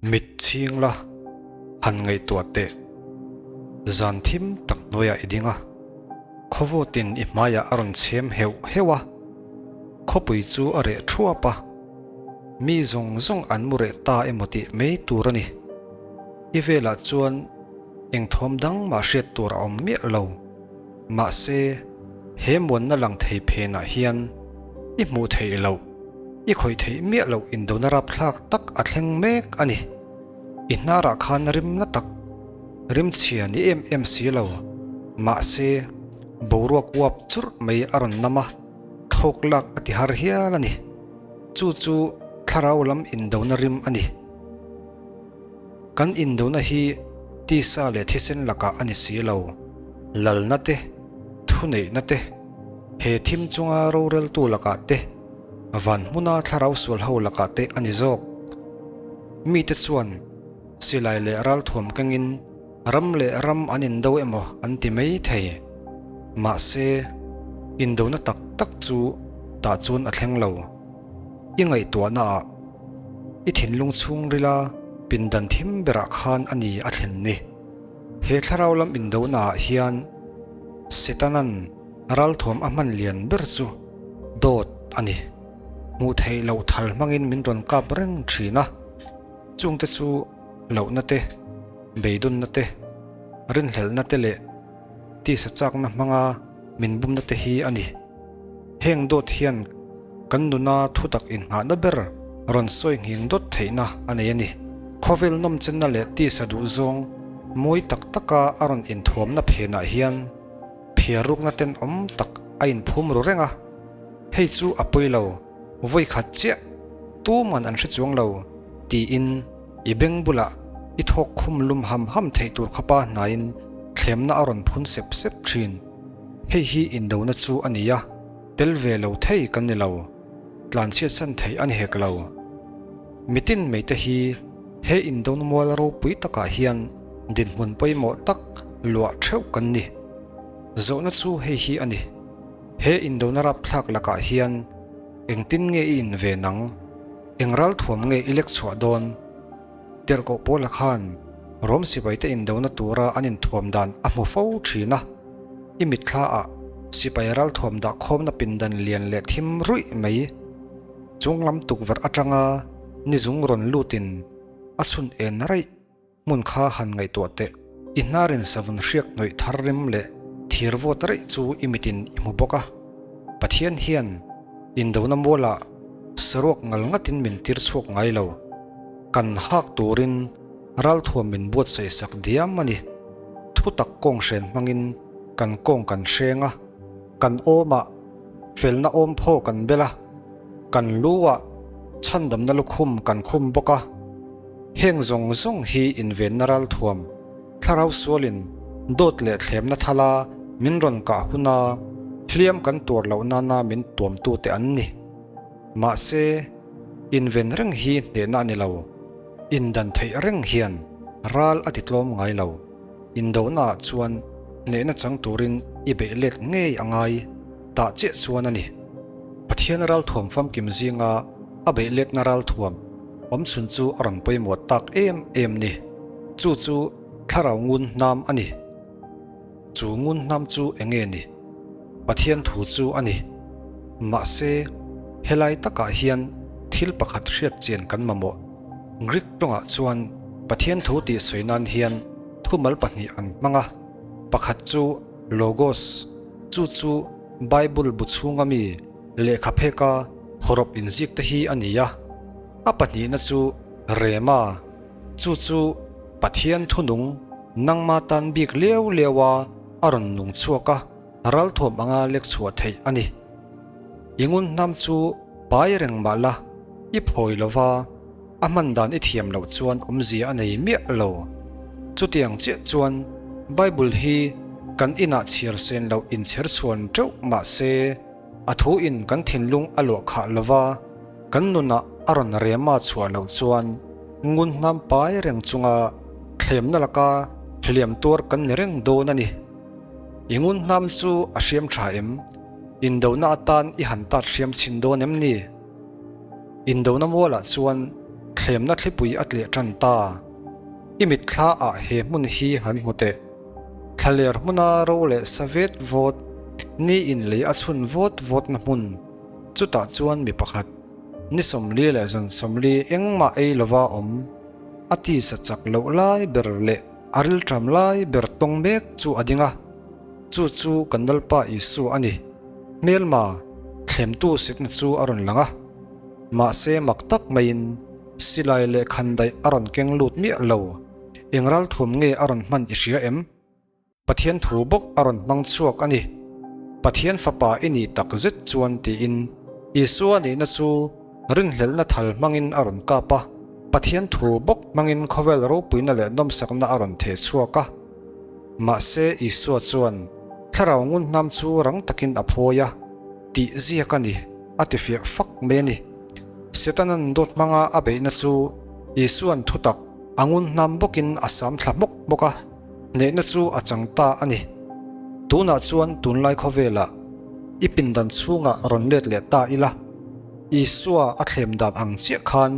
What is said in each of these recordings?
Mit chhing la, han ngaihtuah teh. Zan thim tak hnuaiah i ding a, khawvawtin i hmaiah a rawn chhem heuh heuh a, khawpui chu a reh thuap a, mi zawng zawng an mu reh ta emaw tih mai tur a ni. I velah chuan eng thawm dang mah hriat tur a awm miah lo. Mahse, he muanna lang thei phenah hian i hmuh theih loh. I khawih theih miah loh indona rapthlak tak a thleng mek a ni. I hnarah khan rimna tak, rimchhia ni em em si lo. Mahse, boruak uap churh mai a rawn nam a, thawk lak a ti har hial a ni. Chu chu thlarau lam indona rim a ni. Kan indona hi tisa leh thisen lakah a ni si lo. Lalna te, thuneihna te, he thim chunga roreltu lakah te, van hmuna thlarau sual ho lakah te a ni zawk. Mite chuan silai leh ralthuam kengin ram leh ram an indo emaw an ti mai thei. Mahse, indona tak tak chu tah chuan a thleng lo. I ngaihtuahnaah i thinlung chhungrila pindan thim berah khan a ni a thlen ni. He thlarau lam indonaah hian Setanan ralthuam a hman lian ber chu dawt a ni. Hmuh theih loh thal hmangin min rawn kap reng thin a, chungte chu lohna te, beidawnna te, rinhlelhna te leh tisa chakna hmanga min bumna te hi a ni. Heng dawt hian kan nuna thutak inngahna ber rawn sawi nghing dawt theihna a nei a ni. Khawvel nawmchenna leh tisa duhzawng mawi tak taka a rawn inthuamna phenah hian phiar rukna tenawm tak a inphum ru reng a, hei chu a pawi lo, vawi khat chiah tuman an hre chuang lo tiin i beng bulah i thawk khum lum ham ham theih tur khawpa hnaiin thlemna a rawn phun sep sep thin. Hei hi indona chu a ni a, tel ve lo thei kan ni lo, tlanchhiatsan theih a ni hek lo. Mitin mai te hi he indona mual ropui takah hian dinhmun pawimawh tak luah theuh kan ni. Zawhna chu hei hi a ni, he indona rapthlak lakah hian engtin nge i inven ang? Eng ralthuam nge i lek chhuah dawn? Tirhkoh Paula khan Rom sipaite indona tura an inthuam dan a hmu fo thin a, i mitthlaah sipai ralthuam dah khawmna pindan lian leh thim ruih mai chunglam tukverh atanga nizung rawn lutin a chhun en raih hmun kha han ngaihtuah teh. I hnarin savun hriak hnawih thar rim leh thir vawt raih chu i mitin i hmu bawk a. Pathian hian indona mualah saruak ngal ngatin min tir chhuak ngai lo. Kan hak turin ralthuam min buatsaih sak diam a ni. Thutak kawng hren hmangin kan kawng kan hreng a, kan awmah felna awm phaw kan bel a, kan lu-ah chhandamna lukhum kan khum bawk a. Heng zawng zawng hi invenna ralthuam, thlarau sualin dawt leh thlemna thala min rawn kah huna hliam kan tuar loh nana min tuamtute an ni. Mahse, inven reng hi hnehna a ni lo. Indan theih reng hian ral a ti tlawm ngai lo. Indonaah chuan hnehna chang turin i beih let ngei a ngai tah chiah chuan a ni. Pathian ralthuam famkim zinga a beih letna ralthuam awmchhun chu a rawn pawimawh tak em em ni. Chu chu thlarau ngun hnam a ni. Chu ngun hnam chu eng nge ni? Pathian thu chu a ni. Mahse, helai takah hian thil pakhat hriat chian kan mamawh. Greek tawngah chuan Pathian thu tih sawi nan hian thumal pahnih an hmang a, pakhat chu logos, chu chu Bible bu chhunga mi lehkha pheka hawrawp inzik te hi a ni a, a pahnihna chu rhema, Chu chu Pathian thunung nangma tan bik liau liau a a rawn nung chhuak a, ralthuam anga lek chhuah theih a ni. I ngun hnam chu pai reng mah la, i phawi lo va, a hman dan i thiam loh chuan awmzia a nei miah lo. Chutiang chiah chuan Bible hi kan inah chhiar sen loh inchher chhuan teuh mah se, A thu in kan thinlung a luah khah lo va, kan nunah a rawn rema chhuah loh chuan ngun hnam pai reng chunga thlemna laka hliam tuar kan ni reng dawn a ni. I ngun hnam chu a hriam tha em? Indona atan i han tat hriam chhin dawn em ni? Indona mualah chuan. thlemna thlipui a tleh tan ta. I mitthla ah he hmun hi han hmu teh. Thlaler hmuna ro leh sa vet vawt, ni in lei a chhun vawt vawtna hmun, chutah chuan mi pakhat, ni 40 leh zan 40 engmah ei lova awm, a tisa chak loh lai ber leh a rilṭam lai ber tawng mek chu a ding a, chu chu kan Lalpa Isua a ni. Hmelma, thlemtu sitna chu a rawn lang a, mahse mak tak maiin silai leh khandaih a rawn keng lut miah lo. Eng ralthuam nge a rawn hman i hria em? Pathian thu bawk a rawn hmang chhuak a ni. Pathian fapa i nih tak zet chuan tiin Isua nihna chu rinhlelhna thal hmangin a rawn kap a, Pathian thu bawk hmangin khawvel ropuina leh nawmsakna a rawn theh chhuak a. Mahse Isua chuan thlarau ngunhnam chu rang takin a phawi a, tih ziak a ni, a ti fiah fak mai a ni. Setanan dawt hmanga a beihna chu Isua'n thutak a ngunhnam bawkin a sam thla hmawk hmawk a, hnehna chu a chang ta a ni. Tunah chuan tunlai khawvelah i pindan chhungah rawn let leh ta ila, Isua a thlem dan ang chiah khan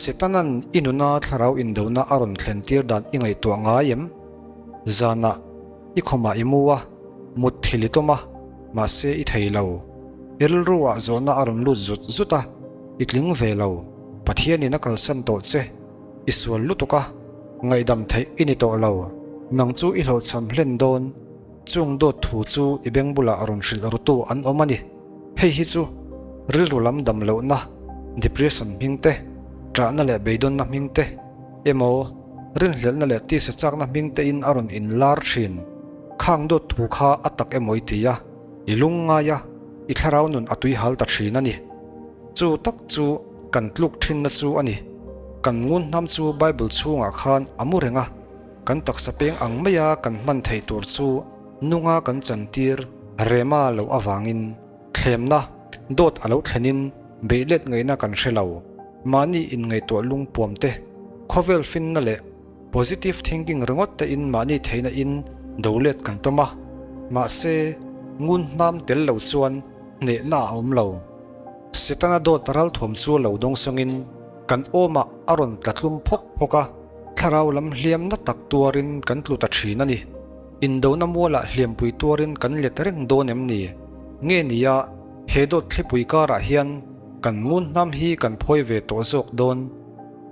Setana'n i nuna thlarau indona a rawn thlen tir dan i ngaihtuah ngai em? Zanah i khawmah i mu a, mut thil i tum a, mahse i thei lo. I rilru ah zawhna a rawn lut zut zut a, i tling ve lo. Pathianin a kalsan tawh che. I sual lutuk a, ngaihdam theih i ni tawh lo. Nang chu i hlawhchham hlen dawn. Chung dawt thu chu i beng bulah rawn hrilh rutu an awm a ni. Hei hi chu rilru lam dam lohna, depression hming te, ṭahna leh beidawnna hming te, emaw rinhlelhna leh tisa chakna hming tein a rawn inlar ṭhin. Khang dawt thu kha a tak emaw i ti a, i lungngai a, i thlarau nun a tuihal ta ṭhin a ni. Chu tak chu kan tluk thinna chu a ni. Kan ngun hnam chu Bible chhungah khan a mu reng a, kan taksa peng ang maia kan hman theih tur chu nunga kan chantir rema loh avangin thlemna dawt a lo thlenin beihlet ngaihna kan hre lo. Mahni inngaihtuah lungpuam te, khawvel finna leh positive thinking ringawt tein mahni theihna in do let kan tum a, mahse ngun hnam tel lo chuan hnehna a awm lo. Setana dawt ralthuam chu lo dawng sawngin kan awmah a rawn tla tlum phawk phawk a, thlarau lam hliam na tak tuarin kan tlu ta thin a ni. Indona mualah hliampui tuarin kan let reng dawn em ni? Nge nia, he dawt thlipui karah hian kan ngun hnam hi kan phawi ve tawh zawk dawn?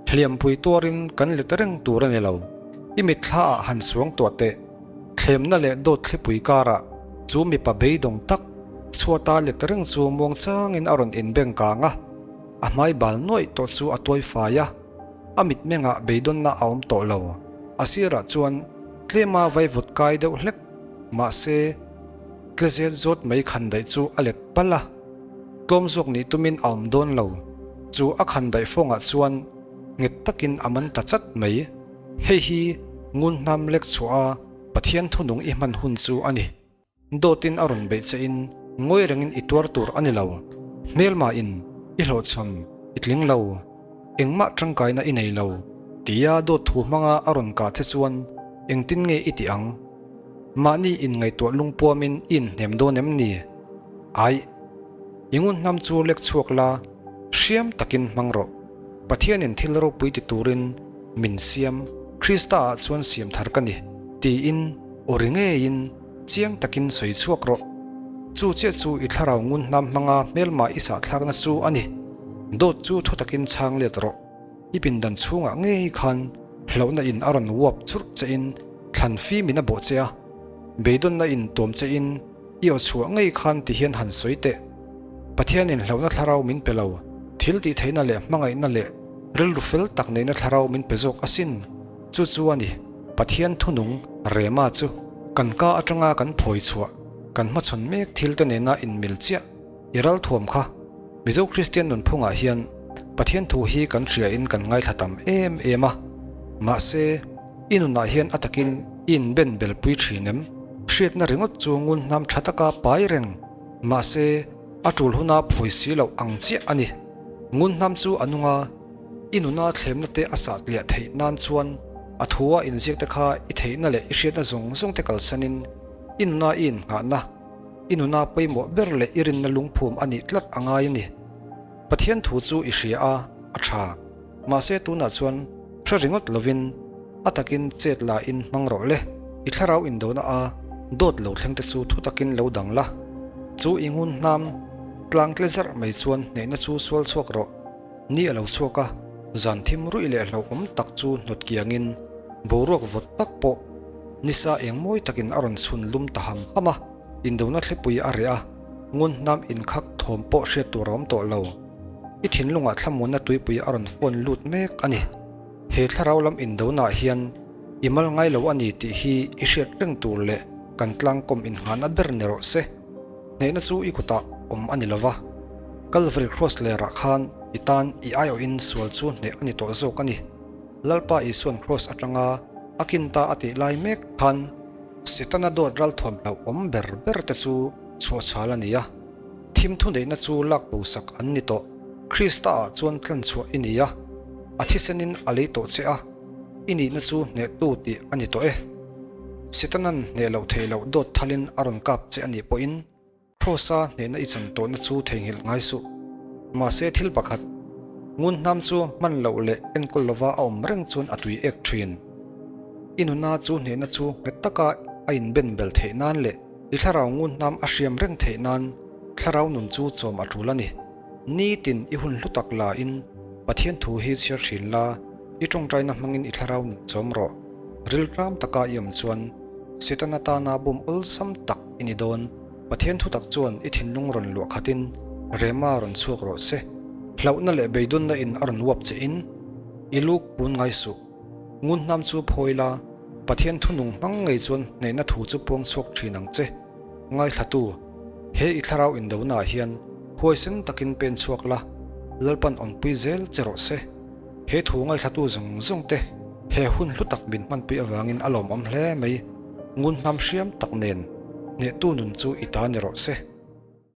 Hliampui tuarin kan let reng tur a ni lo. I mitthlaah han suang tuah teh. Thlemna leh dawt thlipui karah chu mipa beidawng tak chhuata let reng chu muang changin a rawn inbeng kang a, a hmai bal nuaih tawh chu a tuai fai a, a mitmengah beidawnna a awm tawh lo. A sirah chuan tlema vaivut kai deuh hlek, mahse tle zet zawt mai khandaih chu a let palh a, tlawm zawk nih tumin a awm dawn lo. Chu a khandaih fawngah chuan nghet takin a man ta chat mai. Hei hi ngun hnam lek chhuah a Pathian thunung i hman hun chu a ni. Dawtin a rawn beih che in ngawi rengin i tuar tur a ni lo. Hmelma in i hlawhchham, i tling lo, engmah tangkaina i nei lo tia dawt thu hmanga a rawn kah che chuan engtin nge i tih ang? Mahni inngaihtuah lungpuamin i inhnem dawn em ni? Aih. I ngun hnam chu lek chhuak la, hriam takin hmang rawh. Pathianin thil ropui ti turin min siam, Krista-ah chuan siam thar ka ni, tiin aw ri ngeiin chiang takin sawi chhuak rawh. Chu chiah chu i thlarau ngun hnam hmanga hmelma i sahthlakna chu a ni. Dawt chu thu takin chhang let rawh. I pindan chhungah ngei khan hlauhna in a rawn uap churh chein thlan fim in a bawh che a, beidawnna in tuam chein I aw chhuah ngei khan ti hian han sawi teh. Pathianin hlauhna thlarau min pe lo, thil tih theihna leh hmangaihna leh rilru fel tak neihna thlarau min pe zawk asin. Chu chu a ni, Pathian thunung, Rema chu kan ka atanga kan phawi chhuah, kan hmachhawn mek thil te nena inmil chiah i ralthuam kha. Mizo Kristian nunphungah hian Pathian thu hi kan hriain kan ngaithla tam em em a, mahse, I nunah hian a takin i inben belpui thin em? Hriatna ringawt chu ngun hnam tha taka pai reng, mahse a tul huna phawi si loh ang chiah a ni. Ngun hnam chu a nung a, i nuna thlemna te a sah tliah theih nan chuan a thua inziak te kha i theihna leh i hriatna zawng zawng te kalsanin i nuna i innghahna, i nuna pawimawh ber leh i rinna lungphum a nih tlat a ngai a ni. Pathian thu chu i hria a, a tha. Mahse tunah chuan hre ringawt lovin a takin chet la in hmang rawh le. I thlarau indona a dawt lo thleng te chu thu takin lo dang la. Chu i ngun hnam tlang tle zarh mai chuan hnehna chu sual chhuak rawh. Ni a lo chhuak a, zan thim ruih leh hlauhawm tak chu hnawt kiangin boruak vawt tak pawh nisa eng mawi takin a rawn chhun lum ta ham ham a. Indona thlipui a reh a, ngun hnam inkhak thawm pawh hriat tur a awm tawh lo. I thinlungah thlamuanna tuipui a rawn fawn lut mek a ni. He thlarau lam indonaah hian i mal ngai lo a ni tih hi i hriat reng tur leh kan tlangkawm inngahna ber ni rawh se. Hnehna chu i kutah awm a ni lo va, Calvary Cross lerah khan i tan i aiawhin sual chu hneh a ni tawh zawk a ni. Lalpa Isuan Cross atanga a kin ta a tih lai mek khan, Setana dawt ralthuam hlauhawm ber ber te chu chhuahchhal a ni a, thim thuneihna chu lak bosak an ni tawh. Krista ah chuan tlanchhuah i ni a, a thisenin a lei tawh che a, i nihna chu hnehtu tih a ni tawh e. Setanan hneh loh theih loh dawt thalin a rawn kap che a nih pawhin, Kross-a hnehna i chan tawhna chu theihnghilh ngai suh. Mahse thil pakhat, ngun hnam chu hman loh leh enkawl lova a awm reng chuan a tui ek thin. I nuna chu hnehna chu nghet taka a inben bel theih nan leh i thlarau ngun hnam a hriam reng theih nan thlarau nun chu chawm a tul a ni. Nitin i hun hlu tak la in Pathian thu hi chhiar thin la, i tawngtaina hmangin i thlarau nun chawm rawh. Rilram taka i awm chuan Setana tana bum awlsam tak i ni dawn. Pathian thutak chuan i thinlung rawn luah khatin Rema rawn chhuak rawh se. Hlauhna leh beidawnna in a rawn uap che in i luk pun ngai suh. Ngun hnam chu phawi la, Pathian thunung hmang ngei chuan hnehna thu chu puang chhuak thin ang che. Ngaithlatu, he i thlarau indonaah hian huaisen takin pen chhuak la, Lalpan awmpui zel che rawh se. He thu ngaithlatu zawng zawng te he hun hlu tak min hmanpui avangin a lawmawm hle mai. Ngun hnam hriam tak nen hnehtu nun chu i ta ni rawh se.